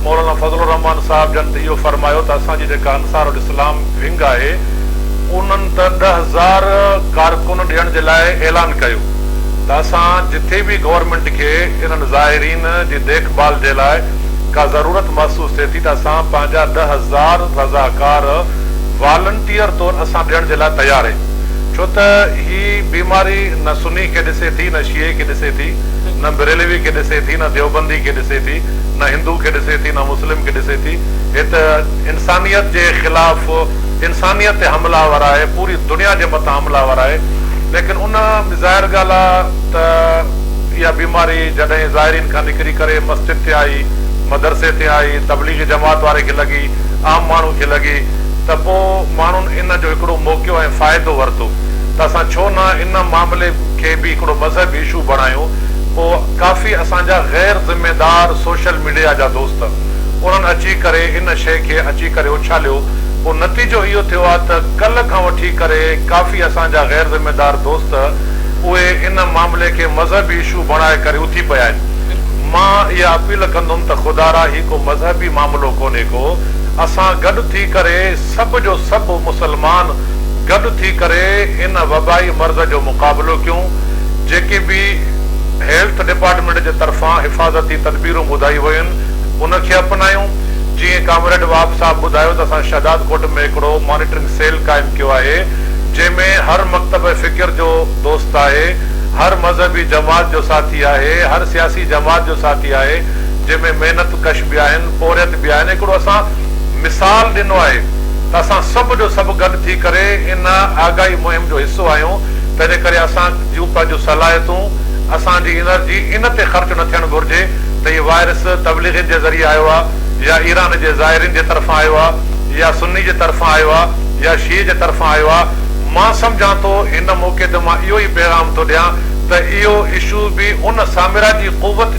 مولانا فضل الرحمان صاحب جن ته اهو فرمايو ته اسان جي جيڪا انصار الاسلام ونگ آهي انهن ته 10,000 ڪارڪن ڏيڻ جي لاء اعلان ڪيو ته اسان جٿي به گورنمينٽ کي انهن زائرين جي ديک ڀال جي لاء ڪا ضرورت محسوس ٿئي ٿي ته اسان پنهنجا 10,000 رضاڪار والنٽيئر طور اسان ڏيڻ جي لاء تيار آهيون ڇو ته هي بيماري نه سني کي ڏسي ٿي نه شيعي کي ڏسي ٿي نه بريلوي کي ڏسي ٿي نه ديوبندي کي ڏسي ٿي نه هندو کي ڏسي ٿي نه مسلم کي ڏسي ٿي هي ته انسانيت جي خلاف انسانيت تي حمله آور آهي پوري دنيا جي مٿان حمله آور آهي ليڪن ان ظاهر ڳالهه آ ته اها بيماري جڏهن زائرين کان نڪري ڪري مسجد تي آئي مدرسي تي آئي تبليغي جماعت واري کي لڳي عام ماڻهو کي لڳي ته پوء ماڻهن ان جو هڪڙو موقعو ۽ فائدو ورتو ته اسان ڇو نه ان معاملي کي به هڪڙو مذهبي اشو بڻايون پوء ڪافي اسان جا غير ذميدار سوشل ميڊيا جا دوست انهن اچي ڪري ان شئي کي اچي ڪري اڇاليو پوء نتيجو اهو ٿيو آهي ته ڪلهه کان وٺي ڪري ڪافي اسان جا غير ذميدار دوست اهي ان معاملي کي مذهبي اشو بڻائي ڪري اٿي پيا آهن. مان اها اپيل ڪندم ته خدارا هي ڪو مذهبي معاملو ڪونهي ڪو اسان گڏ ٿي ڪري سڀ جو سڀ مسلمان گڏ ٿي ڪري ان وبائي مرض جو مقابلو ڪيون جيڪي به هيلٿ ڊپارٽمينٽ جي طرفان حفاظتي تدبيرون ٻڌائي ويون ان کي اپنايون جيئن ڪامريڊ وهاب صاحب ٻڌايو ته اسان شهدادڪوٽ ۾ هڪڙو مانيٽرنگ سيل قائم ڪيو آهي جنهن ۾ هر مڪتبه فڪر جو دوست آهي، هر مذهبي جماعت جو ساٿي آهي، هر سياسي جماعت جو ساٿي آهي، جنهن ۾ محنت ڪش به آهن، پورهيت به آهن، هڪڙو اسان مثال ڏنو آهي ته اسان سڀ جو سڀ گڏ ٿي ڪري ان آگاهي مهم جو حصو آهيون، تنهنجي ڪري اسان جون پنهنجون صلاحيتون، اسان جي انرجي ان تي خرچ نه ٿيڻ گهرجي ته هي وائرس تبليغين جي ذريعي آيو آهي. يا ايران جي زائرين جي طرفان آيو آ يا سني جي طرفان آيو آ يا شيعي جي طرفان آيو آ. مان سمجهان ٿو هن موقعي تي مان اهو ئي پيغام ٿو ڏيان ته اهو اشو به ان سامراجي قوت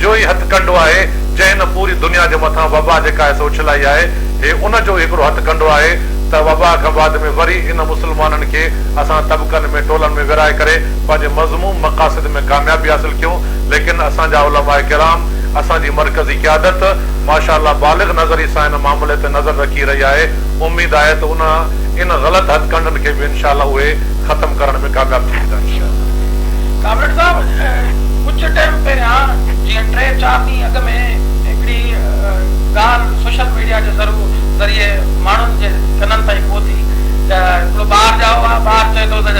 جو ئي هٿ ڪنڊو آهي جنهن هن پوري دنيا جي مٿان وبا جيڪا آهي سو اڇلائي آهي. هي ان جو ئي هڪڙو هٿ ڪنڊو آهي ته وبا کان بعد ۾ وري ان مسلمانن کي اسان طبقن ۾ ٽولن ۾ ورهائي ڪري پنهنجي مذموم مقاصد ۾ ڪاميابي حاصل ڪيون ليڪن اسان جا علماء ڪرام اسان جي مرڪزي قيادت ماشاء الله بالغ نظري سان ان معاملي تي نظر رکي رهي آهي اميد آهي ته ان ان غلط هٿڪنڊن کي به انشاء الله اهي ختم ڪرڻ ۾ ڪامياب ٿي ويندا انشاء الله. ڪامريڊ صاحب ڪجهه ٽائيم پهريان جيئن ٽي چار ڏينهن اڳ ۾ هڪڙي ڳالهه سوشل ميڊيا جي ذريعي ماڻهن جي ڪنن تائين پهتي ته هڪڙو ٻار ڄائو آهي ٻار چئي ٿو ته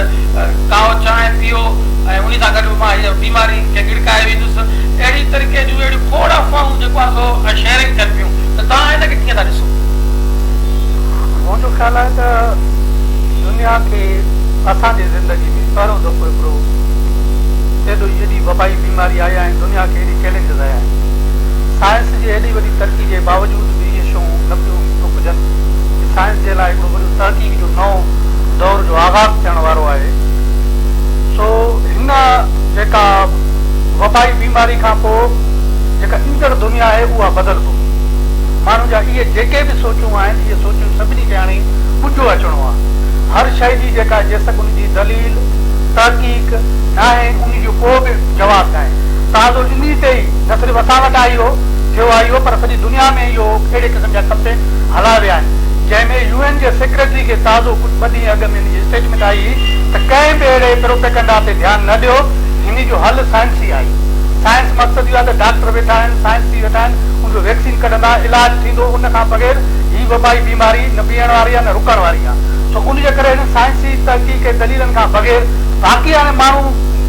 ڪائو چانهه پيئو ۽ انهي سان گڏ مان هيء بيماري کي ڳڙڪائي ويندس اهڙي طريقي جون اهڙيون کوڙ افواهون جيڪو آهي سو شيئرنگ ٿين پيون ته توهان ان کي ڪيئن ٿا ڏسو؟ منهنجو خيال آهي ته دنيا کي اسان جي زندگي ۾ پهريون دفعو هڪڙو ايڏو ايڏي وبائي بيماري آئي آهي ۽ دنيا کي ايڏي چئلينجز آيا آهن. سائنس جي ايڏي وڏي ترقي جي باوجود به اهي شيون نه پيون رڪجن. هي سائنس جي لاء هڪڙو وڏو تحقيق جو نئون دور جو آغاز ٿيڻ وارو آهي. سو هن جيڪا وبائي بيماري کان پوء جيڪا ايندڙ دنيا آهي اها بدلبو. ماڻهن جا اهي جيڪي به سوچون آهن اهي سوچون سڀني کي هاڻي ٻجهو اچڻو آهي. هر شيء جي جيڪا جيستڪ ان جي دليل، تحقيق، ناهي ان جو ڪو به جواب ناهي. تازو انهي تي ئي نه صرف اسان وٽ آهي اهو ٿيو آهي اهو پر سڄي دنيا ۾ اهو اهڙي قسم جا ڪمپين هلايا ويا آهن جنهن ۾ يو اين جي سيڪريٽري کي تازو ڪجهه ٻه ڏينهن اڳ ۾ ان جي اسٽيٽمينٽ آئي هئي ته ڪنهن به اهڙي پروپيگنڊا تي ڌيان نه ڏيو هن جو حل سائنسي آهي. سائنس مقصد اهو آهي ته ڊاڪٽر ويٺا آهن سائنسي ويٺا آهن ان جو ويڪسين ڪڍندا علاج ٿيندو ان کان بغير هي وبائي بيماري نه بيهڻ واري آهي نه رڪڻ واري آهي سو ان جي ڪري هنن سائنسي تحقيق ۽ دليلن کان بغير باقي هاڻي ماڻهو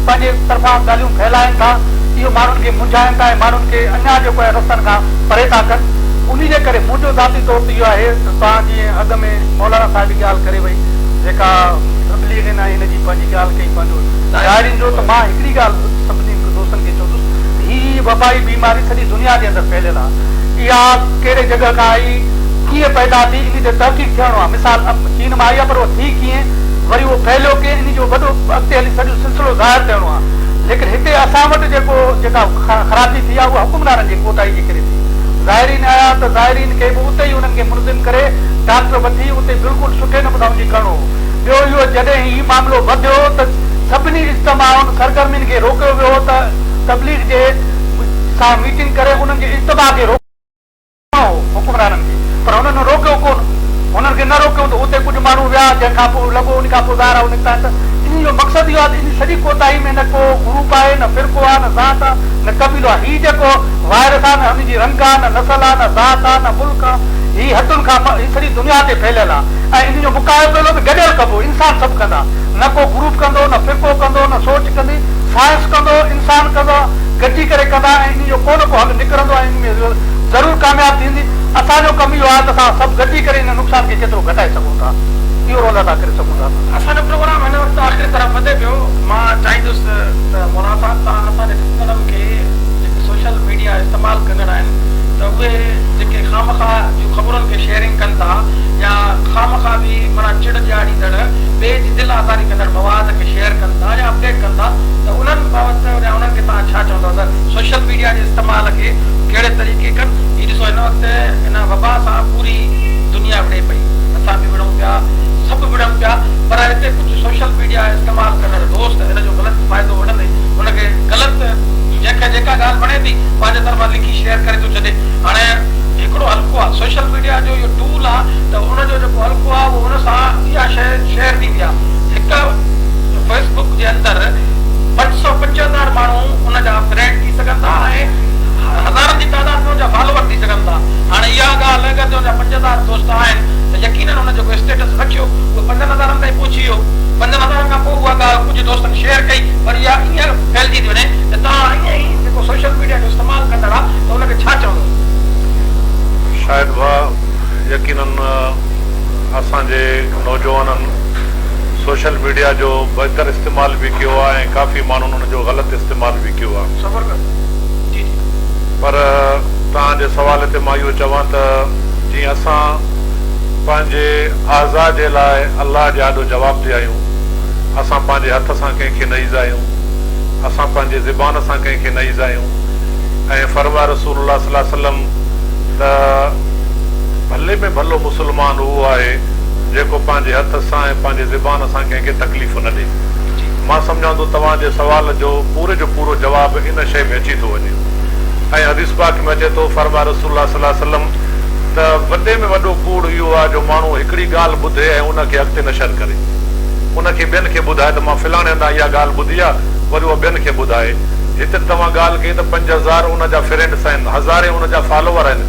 پنهنجي طرفان ڳالهيون ڦهلائن ٿا اهو ماڻهن کي منجهائن ٿا ۽ ماڻهن کي اڃا جيڪو آهي رستن کان پري ٿا ڪن انهي جي ڪري منهنجو ذاتي طور تي اهو آهي ته توهان جيئن اڳ ۾ مولانا صاحب به ڳالهه ڪري وئي جيڪا تبليغين ۽ هن جي پنهنجي ڳالهه ڪئي پنهنجو زائرين جو ته مان هڪڙي ڳالهه سڀني دوستن کي چوندس ته هي وبائي بيماري سڄي دنيا جي اندر ڦهليل آهي اها ڪهڙي جڳهه کان آئي ڪيئن پيدا ٿي انهي تي تحقيق ٿيڻو آهي مثال چين مان آئي آهي پر اها ٿي ڪيئن وري اهو ڦهليو ڪيئن انهي جو وڏو اڳتي هلي سڄو سلسلو ظاهر ٿيڻو آهي ليڪن هتي اسان وٽ جيڪو جيڪا خرابي ٿي آهي اها حڪمرانن جي ڪوتاهي جي ڪري ٿي زائرين آيا ته زائرين کي به اتي ئي انهن کي منظم ڪري ڊاڪٽر وٺي اتي بلڪل سٺي نموني ان جي ڪرڻو هو ٻيو اهو جڏهن هي معاملو وڌيو ته سڀني اجتماعن سرگرمين کي روڪيو ويو ته تبليغ جي سان ميٽنگ ڪري انهن جي اجتماع کي روڪڻو هو حڪمرانن کي پر هنن روڪيو ڪونه هنن کي نه روڪيو ته اتي ڪجهه ماڻهو ويا جنهن کان پوء لڳو ان کان پوء ظاهر آهي نڪتا آهن ته انهي جو مقصد اهو آهي ته انهي سڄي ڪوتاهي ۾ نه ڪو گروپ آهي نه فرقو آهي نه ذات آهي نه قبيلو آهي هي جيڪو وائرس آهي نه هن جي رنگ آهي نه نسل آهي نه ذات آهي نه ملڪ آهي هي حدن کان هي سڄي دنيا تي ڦهليل آهي ۽ انهي جو مقابلو به گڏيل ڪبو انسان سڀ ڪندا نه ڪو گروپ ڪندو نه فرقو ڪندو نه سوچ ڪندي سائنس ڪندو انسان ڪندو گڏجي ڪري ڪندا ۽ انهي جو ڪو نه ڪو حل نڪرندو ۽ انهي ۾ ضرور ڪامياب ٿيندي اسان جو ڪم اهو آهي ته اسان سڀ گڏجي ڪري ان نقصان کي ڪيترو گهٽائي سگهون ٿا اهو رول ادا ڪري سگهون ٿا اسان. اسان جو پروگرام هن وقت آخري طرف وڌي پيو مان چاهيندس ته مولانا صاحب توهان اسان جي ڏسندڙن کي جيڪي سوشل ميڊيا استعمال ڪندڙ آهن ته اهي جيڪي خوامخواه جون خبرن کي شيئرنگ ڪن ٿا يا خوامخواه به معنيٰ چڙ ڏياريندڙ ٻئي جي دل آزاري ڪندڙ مواد کي شيئر ڪن ٿا يا اپڊيٽ ڪن ٿا ته انهن بابت يا انهن کي توهان ڇا چوندؤ ته سوشل ميڊيا جي استعمال کي ڪهڙي طريقي ڪن هي ڏسو هن وقت هن وبا سان پوري دنيا وڙهي پئي اسان به وڙهون پيا سڀ وڙهن پيا پر هتي ڪجهه سوشل ميڊيا استعمال ڪندڙ دوست ان جو غلط فائدو وٺندي ان کي غلط جنهن کي جيڪا ڳالهه وڻي ٿي پنهنجي طرفان لکي شيئر ڪري ٿو ڇڏي هاڻي هڪڙو حلقو آهي سوشل ميڊيا جو اهو ٽول آهي ته ان جو جيڪو حلقو آهي اهو ان سان اها شيء شيئر ٿيندي آهي هڪ فيس بڪ جي اندر 575 ماڻهو ان جا فرينڊ ٿي سگهن ٿا ۽ هزارن جي تعداد ۾ ان جا فالوور ٿي سگهن ٿا هاڻي اها ڳالهه اگر جي ان جا 5000 دوست آهن ته يقينن ان جيڪو اسٽيٽس رکيو اهو پنجن هزارن تائين پهچي ويو پنجن هزارن کان پوء اها ڳالهه ڪجهه دوستن شيئر ڪئي پر اها ائين ڦهلجي ٿي وڃي ته توهان ائين ئي جيڪو سوشل ميڊيا جو استعمال ڪندڙ آهي ته ان کي ڇا چوندو؟ شاهد ڀاء يقينن اسان جي نوجوانن سوشل ميڊيا جو بهتر استعمال به ڪيو آهي ۽ ڪافي ماڻهن ان جو غلط استعمال به ڪيو آهي. صبر ڪر جي جي. پر توهان جي سوال تي مان اهو چوان ته جيئن اسان پنهنجي اعضاء جي لاء الله جي آڏو جوابده آهيون، اسان پنهنجي هٿ سان ڪنهن کي نه ايذايون، اسان پنهنجي زبان سان ڪنهن کي نه ايذايون ۽ فرمايو رسول الله صلي الله عليه وسلم ته ڀلي ۾ ڀلو مسلمان اهو آهي جيڪو پنهنجي هٿ سان ۽ پنهنجي زبان سان ڪنهن کي تڪليف نه ڏي. مان سمجهان ٿو توهان جي سوال جو پوري جو پورو جواب ان شيء ۾ اچي ٿو وڃي ۽ حديث پاڪ ۾ اچي ٿو فرمايو رسول الله صلي الله عليه وسلم ته وڏي ۾ وڏو ڪوڙ اهو آهي جو ماڻهو هڪڙي ڳالهه ٻڌي ۽ ان کي اڳتي نشر ڪري ان کي ٻين کي ٻڌائي ته مان فلاڻي هنڌان اها ڳالهه ٻڌي آهي وري اها ٻين کي ٻڌائي هتي ته توهان ڳالهه ڪئي ته 5000 ان جا فرينڊس آهن هزارين ان جا فالوور آهن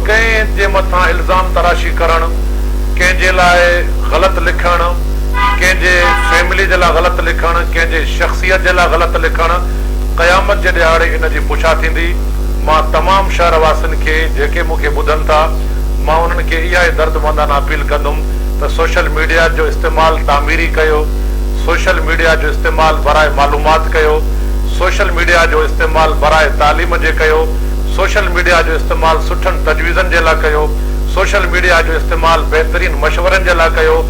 ڪنهن جي مٿان الزام تراشي ڪرڻ ڪنهن جي لاء غلط لکڻ ڪنهن جي فيملي جي لاء غلط لکڻ، ڪنهن جي شخصيت جي لاء غلط لکڻ، قيامت جي ڏهاڙي ان جي پڇا ٿيندي. مان تمام شهر واسين کي جيڪي مون کي ٻڌن ٿا، مان انهن کي اها ئي دردمندانه اپيل ڪندم ته سوشل ميڊيا جو استعمال تعميري ڪيو، سوشل ميڊيا جو استعمال براء معلومات ڪيو، سوشل ميڊيا جو استعمال براء تعليم جي ڪيو، سوشل ميڊيا جو استعمال سٺن تجويزن جي لاء ڪيو، سوشل ميڊيا جو استعمال بهترين مشورن جي لاء ڪيو،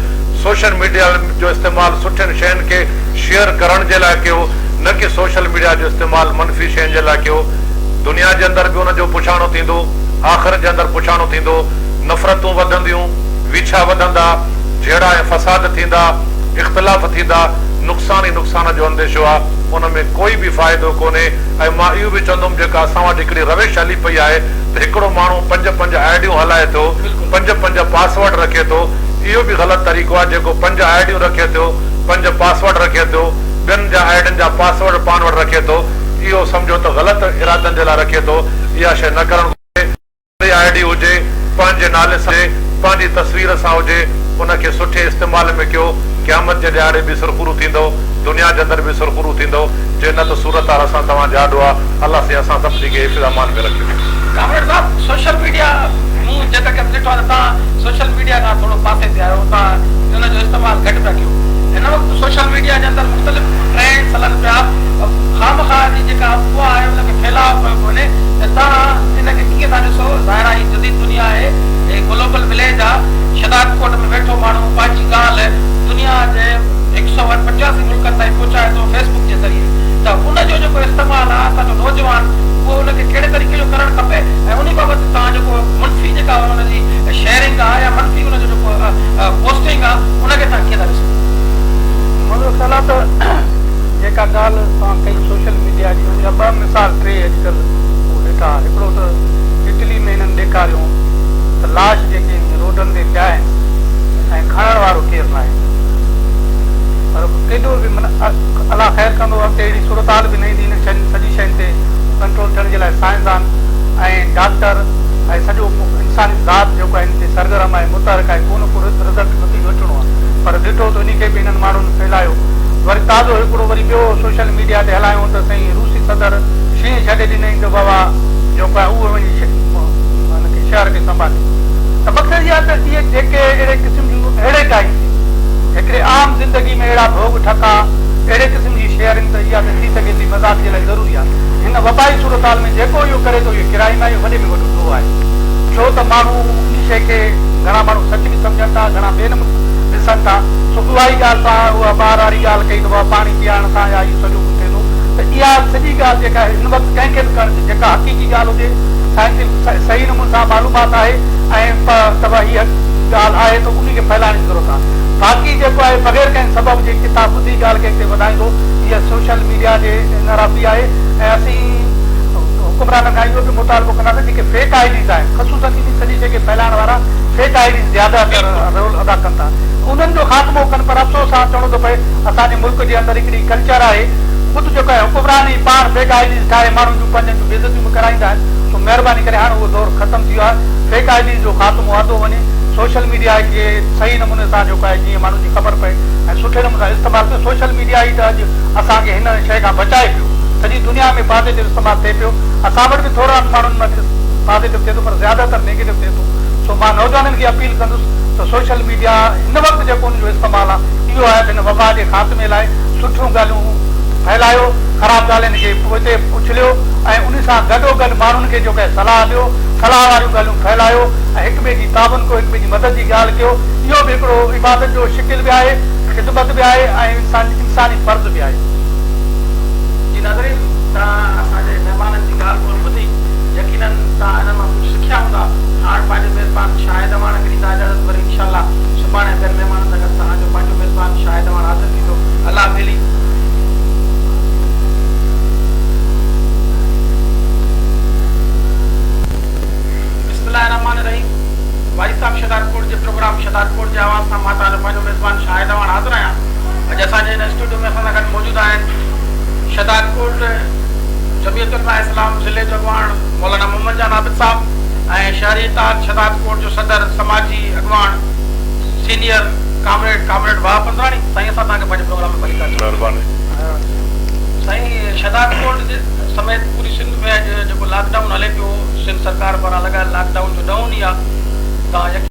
سوشل ميڊيا جو استعمال سٺين شين کي شيئر ڪرڻ جي لاء ڪيو نه ڪي سوشل ميڊيا جو استعمال منفي شين جي لاء ڪيو. دنيا جي اندر به ان جو پڇاڻو ٿيندو، آخرت جي اندر پڇاڻو ٿيندو، نفرتون وڌنديون، ويڇا وڌندا، جهيڙا ۽ فساد ٿيندا، اختلاف ٿيندا، نقصان ئي نقصان جو انديشو آ، ان ۾ ڪوئي به فائدو ڪونهي ۽ مان اهو به چوندم جيڪا اسان وٽ هڪڙي روش هلي پئي آهي ته هڪڙو ماڻهو پنج پنج آئيڊيون هلائي ٿو، پنج پنج پاسورڊ رکي ٿو، اهو به غلط طريقو آهي جيڪو پنج آئيڊيون رکي ٿو، پنج پاسورڊ رکي ٿو، ٻين جا آئيڊين جا پاسورڊ پاڻ وٽ رکي ٿو، اهو سمجهو ته غلط ارادن جي لاء رکي ٿو، اها شيء نه ڪرڻ گهرجي. هڪڙي آئيڊي هجي، پنهنجي نالي سان هجي، پنهنجي تصوير سان هجي، ان کي سٺي استعمال ۾ ڪيو، قيامت جي ڏهاڙي به سرخرو ٿيندؤ، دنيا جي اندر به سرخرو ٿيندؤ، جي نه ته صورتحال اسان توهان جي آڏو آ، الله سائين اسان سڀني کي حفظ امان ۾ رکي. ڪامريڊ صاحب سوشل ميڊيا مون جيتري قدر ڏٺو آهي ته توهان سوشل ميڊيا کان ٿورو پاسي تي آهيو توهان ان جو استعمال گهٽ پيا ڪيو هن وقت سوشل ميڊيا جي اندر مختلف ٽرينڊس هلن پيا خوامخواه جي جيڪا افواهه آهي ان کي ڦهلاء پيو پيو وڃي ته توهان ان کي ڪيئن ٿا ڏسو ظاهر آهي هي جديد دنيا آهي هي گلوبل وليج آهي شهدادڪوٽ ۾ ويٺو ماڻهو پنهنجي ڳالهه دنيا جي هڪ سئو ۽ 85 ملڪن تائين پهچائي ٿو فيس بڪ جي ذريعي ته ان جو جيڪو استعمال آهي اسان جو نوجوان اهو ان کي ڪهڙي طريقي جو ڪرڻ کپي ۽ انهي بابت توهان جيڪو منفي جيڪا ان جي شيئرنگ آهي يا منفي ان جو جيڪو پوسٽنگ آهي ان کي توهان ڪيئن ٿا ڏسو؟ منهنجو خيال آهي ته جيڪا ڳالهه توهان ڪئي سوشل ميڊيا جي ان جا ٻه مثال ٽي اڄڪلهه مون ڏٺا هڪڙو ته اٽلي ۾ هنن ڏيکاريو ته لاش جيڪي روڊن تي پيا آهن ۽ کڻڻ وارو ڪير ناهي پر ڪيڏو به من الله خير ڪندو اڳتي اهڙي صورتحال به نه ايندي انهن شين سڄي شين تي ڪنٽرول ٿيڻ جي لاء سائنسدان ۽ ڊاڪٽر ۽ سڄو انساني ذات جيڪو آهي ان تي سرگرم آهي متحرڪ آهي ڪو نه ڪو رزلٽ نتيجو اچڻو آهي پر ڏٺو ته انهي کي به انهن ماڻهن ڦهلايو وري تازو هڪڙو وري ٻيو سوشل ميڊيا تي هلايو ته سائين روسي صدر شينهن ڇڏي ڏنائين ته بابا جيڪو آهي اهو وڃي هن کي شهر کي سنڀالي ته مقصد اها ته اهي جيڪي اهڙي قسم جون اهڙي ٽائيم تي هڪڙي عام زندگي ۾ اهڙا ڀوڳ ٺڪا اهڙي قسم جي شيئرنگ ته اها ته ٿي سگهي ٿي مذاق جي لاء ضروري آهي هن وبائي صورتحال ۾ جيڪو اهو ڪري ٿو اهو ڪرائيم آهي اهو وڏي ۾ وڏو ڏوهه آهي ڇو ته ماڻهو انهي شيء کي گهڻا ماڻهو سچ به سمجهن ٿا گهڻا ٻئي نموني ڏسن ٿا سو اها ئي ڳالهه توهان اها ٻار واري ڳالهه ڪئي ته بابا پاڻي پيارڻ سان يا اهو سڄو ڪجهه ٿئي ٿو ته اها سڄي ڳالهه جيڪا هن وقت ڪنهن کي به ڪرڻ جيڪا حقيقي ڳالهه هجي سائنٽيفڪ صحيح نموني سان معلومات آهي ۽ ته بابا هي ڳالهه آهي ته انهي کي ڦهلائڻ جي ضرورت آهي باقي جيڪو آهي بغير ڪنهن سبب جي ڪٿان ٻڌي ڳالهه کي اڳتي وڌائيندو اها سوشل ميڊيا جي انحرافي آهي ۽ اسين حڪمرانن کان اهو به مطالبو ڪنداسين جيڪي فيڪ I Ds آهن خصوصن انهي سڄي شيء کي ڦهلائڻ وارا فيڪ I Ds زياده تر رول ادا ڪن ٿا انهن جو خاتمو ڪن پر افسوس سان چوڻو ٿو پئي اسان جي ملڪ جي اندر هڪڙي ڪلچر آهي خود جيڪو آهي حڪمران ئي پاڻ فيڪ I Ds ٺاهي ماڻهن جون پنهنجن جون بيعزتيون به ڪرائيندا آهن سو مهرباني ڪري هاڻ اهو دور ختم ٿي ويو آهي فيڪ I Ds جو خاتمو آندو وڃي سوشل ميڊيا کي صحيح نموني سان جيڪو آهي جيئن ماڻهن جي خبر پئي ۽ سٺي نموني سان استعمال ڪيو سوشل ميڊيا ئي ته اڄ اسان کي هن شيء کان بچائي پيو سڄي دنيا ۾ پازيٽو استعمال ٿئي پيو اسان وٽ به ٿورن ماڻهن وٽ پازيٽو ٿئي ٿو پر زياده تر نيگيٽو ٿئي ٿو سو مان نوجوانن کي اپيل ڪندس ته سوشل ميڊيا هن وقت جيڪو ان جو استعمال آهي اهو آهي ته هن وبا جي خاتمي لاء سٺيون ڳالهيون ڦهلايو. خراب ڳالهين کي پوئتي اڇليو ۽ انهي سان گڏوگڏ ماڻهن کي جيڪو آهي صلاح ڏيو، صلاح واريون ڳالهيون ڦهلايو ۽ هڪ ٻئي جي تعاون ڪيو، هڪ ٻئي جي مدد جي ڳالهه ڪيو. اهو به هڪڙو عبادت جو شڪل به آهي، خدمت به آهي ۽ انساني فرض به آهي. جي ناظرين توهان اسان جي مهمانن جي ڳالهه ٻولهه ٻڌي يقينن توهان انهن مان ڪجهه سکيا هوندا. هاڻ پنهنجي ميزبان شاهد اعواڻ کي ڏيندا اجازت وري انشاء الله سڀاڻي ٻين مهمانن سان گڏ توهان جو پنهنجو ميزبان شاهد اعواڻ حاضر ٿيندو. الله ٻيلي. بسم الله الرحمٰن الرحيم وائس آف شھدادڪوٽ جي پروگرام شھدادڪوٽ جي آواز سان مان توهان جو پنهنجو ميزبان شاهد اعواڻ حاضر آهيان. اڄ اسان جي هن اسٽوڊيو ۾ اسان سان گڏ موجود آهن شھدادڪوٽ جمعيت علماء اسلام ضلعي جو اڳواڻ مولانا محمد جان عابد صاحب ۽ شهري اتحاد شھدادڪوٽ جو صدر سماجي اڳواڻ senior comrade comrade Wahab Pandrani. سائين اسان توهان کي پنهنجي پروگرام ۾ ڀليڪار چئون ٿا. مهرباني. سائين شھدادڪوٽ سميت پوري سنڌ ۾ اڄ جيڪو لاڪ ڊائون هلي پيو سنڌ سرڪار پاران لڳايل لاڪ ڊائون جو ڏهون ڏينهن آهي. توهان يقين.